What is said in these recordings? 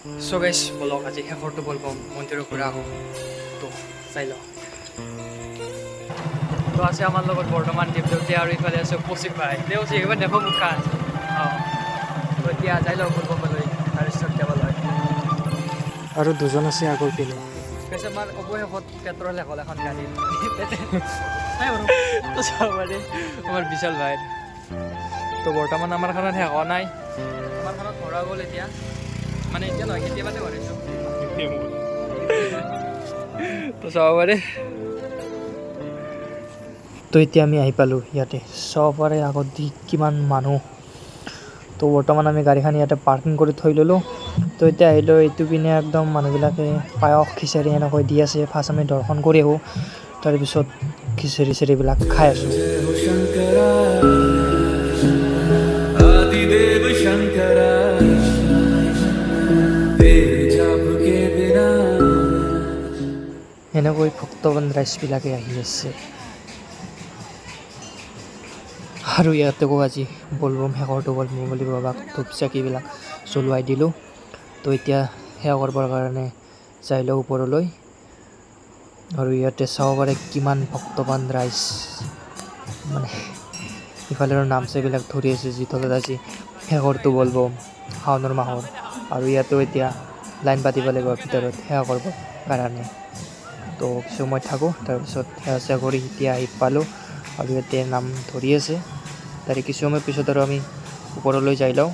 চ' গাইছ, বলক, আজি শেষৰটো বলবম মন্দিৰৰ পৰা আহোঁ। তো চাই লওঁ। তো আছে আমাৰ লগত বৰ্তমান দেৱদত্তে আৰু ইফালে আছে কৌশিক ভাই। দে কৌশিক, এবাৰ দেখো মুখখন। অঁ, তো এতিয়া যাই লওঁ বলবমলৈ, তাৰপিছত যাবলৈ। আৰু দুজন আছে আগৰ পিনে। কৈছে আমাৰ অৱশেষত পেট্ৰল শেষ হ'ল এখন গাড়ীত। তো চাব পাৰে আমাৰ বিশাল ভাইৰ। তো বৰ্তমান আমাৰ খনত শেষ হোৱা নাই, আমাৰ খনত ভৰা গ'ল এতিয়া, মানে এতিয়া নহয়, কেতিয়াবাতে ভৰাইছোঁ। তো চাব পাৰে। তো এতিয়া আমি আহি পালোঁ ইয়াতে, চাব পাৰে আগত দি কিমান মানুহ। তো বৰ্তমান আমি গাড়ীখন ইয়াতে পাৰ্কিং কৰি থৈ ল'লোঁ। তো এতিয়া আহিলোঁ এইটো পিনে, একদম মানুহবিলাকে পায়স খিচিৰি এনেকৈ দি আছে। ফাৰ্ষ্ট আমি দৰ্শন কৰি আহোঁ, তাৰপিছত খিচিৰি চিৰিবিলাক খাই আছোঁ। जय हो शंकरा, आदिदेव शंकरा, तेरे जाप के बिना। এনেকৈ ভক্তবান ৰাইজবিলাকে আহি আছে। আৰু ইয়াতেও আজি বলবম, শেষৰটো বলবম বুলি বাবাক ধূপ চাকিবিলাক জ্বলোৱাই দিলোঁ। তো এতিয়া সেৱা কৰিবৰ কাৰণে যাই লওঁ ওপৰলৈ। আৰু ইয়াতে চাব পাৰে কিমান ভক্তবান ৰাইজ, মানে ইফালে আৰু নাম চাইবিলাক ধৰি আছে, যি তলত আজি শেষৰটো বলবম শাওনৰ মাহৰ। আৰু ইয়াতো এতিয়া লাইন পাতিব লাগিব ভিতৰত সেৱা কৰিবৰ কাৰণে। তো কিছু সময় থাকোঁ, তাৰপিছত সেৱা চেৱা কৰি এতিয়া আহি পালোঁ। আৰু ইয়াতে নাম ধৰি আছে, তাৰে কিছু সময় পিছত আৰু আমি ওপৰলৈ যাই লওঁ।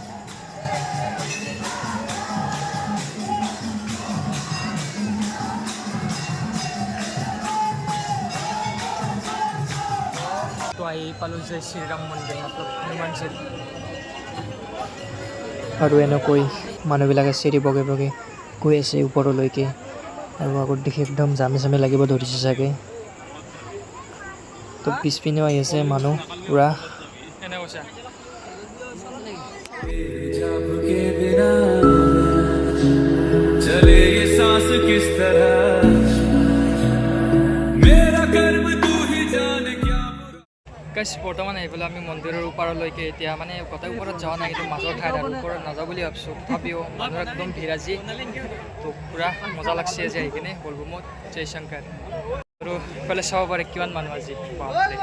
তো আহি পালোঁ জয় শ্ৰীৰাম মন্দিৰ, মতলব হনুমানজীৰ। আৰু এনেকৈ মানুহবিলাকে চিৰি বগাই বগাই গৈ আছে ওপৰলৈকে। আৰু আগত দেখি একদম জামে চামে লাগিব ধৰিছে চাগে। তো পিছপিনেও আহি আছে মানুহ পুৰা। এনে কৈছা। तेरे जाप के बिना चले ये सांस किस तरह, मेरा कर्म तू ही जान क्या बुरा। গাইছ, বৰ্তমান আহি পেলাই আমি মন্দিৰৰ ওপৰলৈকে। এতিয়া মানে গোটেই ওপৰত যোৱা নাই, কিন্তু মাজৰ ঠাইত, আৰু ওপৰত নাযাওঁ বুলি ভাবছোঁ। তথাপিও মানুহৰ একদম ভিৰ আজি। তো পূৰা মজা লাগছে আজি আহি কিনে বলবমত। জয় শংকৰ। আৰু ইফালে চাব পাৰে কিমান মানুহ আজি, বাপৰে।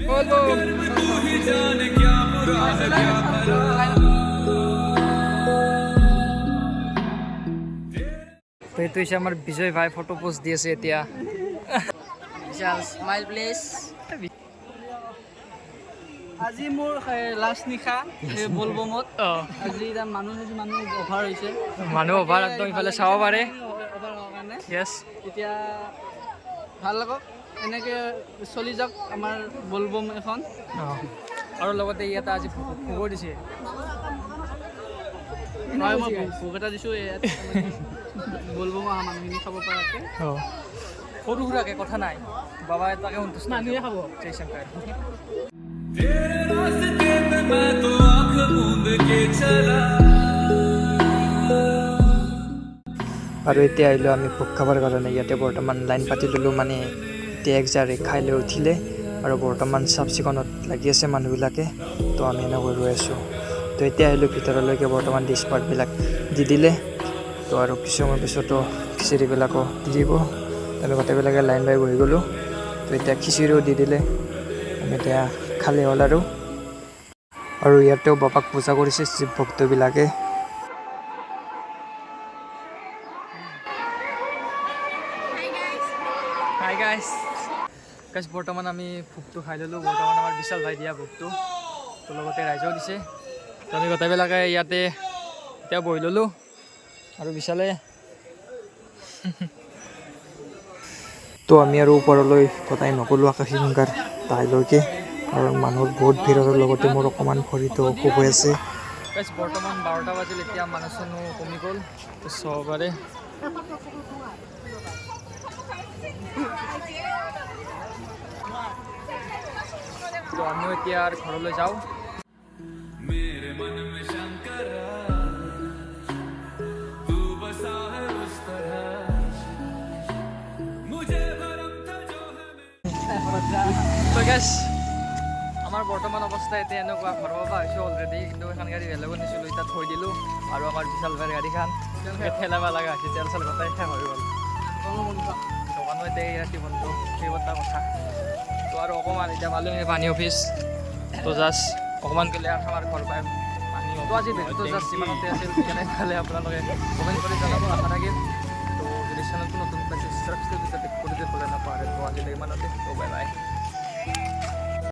বলবম। तू ही जान क्या बुरा है क्या भला। তো এইটো হৈছে আমাৰ বিজয় ভাই, ফটো পোষ্ট দি আছে এতিয়া। বিশাল, স্মাইল প্লিজ। আজি মোৰ লাষ্ট নিশা এই বলবমত। আজি এতিয়া মানুহ চাইছোঁ, মানুহ অভাৰ হৈছে। মানুহ অভাৰ একদম, ইফালে চাব পাৰে। অভাৰ হোৱাৰ কাৰণে এতিয়া ভাল লাগক, এনেকৈ চলি যাওক আমাৰ বলবম এখন। অঁ, আৰু লগতে ইয়াতে আজি ভোগো দিছে। হয়, মই ভোগ এটা দিছোঁ ইয়াত বলবম অহা মানুহখিনি খাব পৰাকৈ। অঁ, সৰু সুৰাকে কথা নাই, বাবা তাকে সন্তুষ্ট। মানুহে খাব। জয় শংকৰ। तेरे रास्ते पे मैं तो आंख मूंद के चला। আৰু এতিয়া আহিলোঁ আমি ভোগ খাবৰ কাৰণে। ইয়াতে বৰ্তমান লাইন পাতি ল'লোঁ, মানে এতিয়া এক জাৰে খাই লৈ উঠিলে। আৰু বৰ্তমান চাফ চিকুণত লাগি আছে মানুহবিলাকে, তো আমি এনেকৈ ৰৈ আছোঁ। তো এতিয়া আহিলোঁ ভিতৰলৈকে, বৰ্তমান ডিছ পাতবিলাক দি দিলে। তো আৰু কিছু সময় পিছতো খিচিৰিবিলাকো দি দিব। আমি গোটেইবিলাকে লাইন বাই বহি গ'লোঁ। তো এতিয়া খিচিৰিও দি দিলে, আমি এতিয়া খালে হ'ল আৰু। আৰু ইয়াতেও বাবাক পূজা কৰিছে শিৱ ভক্তবিলাকে। Hi guys. গাইছ, বৰ্তমান আমি ভোগটো খাই ল'লোঁ। বৰ্তমান আমাৰ বিশাল ভাই দিয়া ভোগটো, তো লগতে ৰাইজেও দিছে। তো আমি গোটেইবিলাকে ইয়াতে এতিয়া বহি ল'লোঁ আৰু বিশালে তো আমি আৰু ওপৰলৈ কটাই নগ'লোঁ আকাশী গংগাৰ তাইলৈকে, কাৰণ মানুহৰ বহুত ভিৰ আৰু লগতে মোৰ অকণমান ভৰিটো অসুখ হৈ আছে। গাইছ, বৰ্তমান 12টা বাজিল, এতিয়া মানুহ চানুহ কমি গ'ল। তো চাব পাৰে। তো আমিও এতিয়া আৰু ঘৰলৈ যাওঁ। मेरे मन में शंकरा, तू बसा है उस तरह, मुझे भरम था जो है তো গাইছ, আমাৰ বৰ্তমান অৱস্থা এতিয়া এনেকুৱা, ঘৰৰ পৰা আহিছোঁ অলৰেডি, কিন্তু এখন গাড়ী বেলেগত নিছিলোঁ, এতিয়া থৈ দিলোঁ। আৰু আমাৰ বিশাল ভাইৰ গাড়ীখন ঠেলাব লগা হৈছে, তেল চেল গোটাই শেষ হৈ গ'ল। দোকানো এতিয়া এই ৰাতি বন্ধ, সেই এটা কথা। তো আৰু অকণমান এতিয়া পালোঁ আমি পানী অফিচ। তো জাষ্ট অকণমান গ'লে আৰু আমাৰ ঘৰ পাই। তো আজি ভিডিঅ'টো জাষ্ট ইমানতে আছিল। কেনে পালে আপোনালোকে কমেণ্ট কৰি জনাব, আশা থাকিল। তো যদি চেনেলটো নতুন পাইছে, ছাবস্ক্ৰাইব যাতে কৰি দিবলৈ নাপাহৰে। তো আজিলৈ ইমানতে। তো বাই বাই।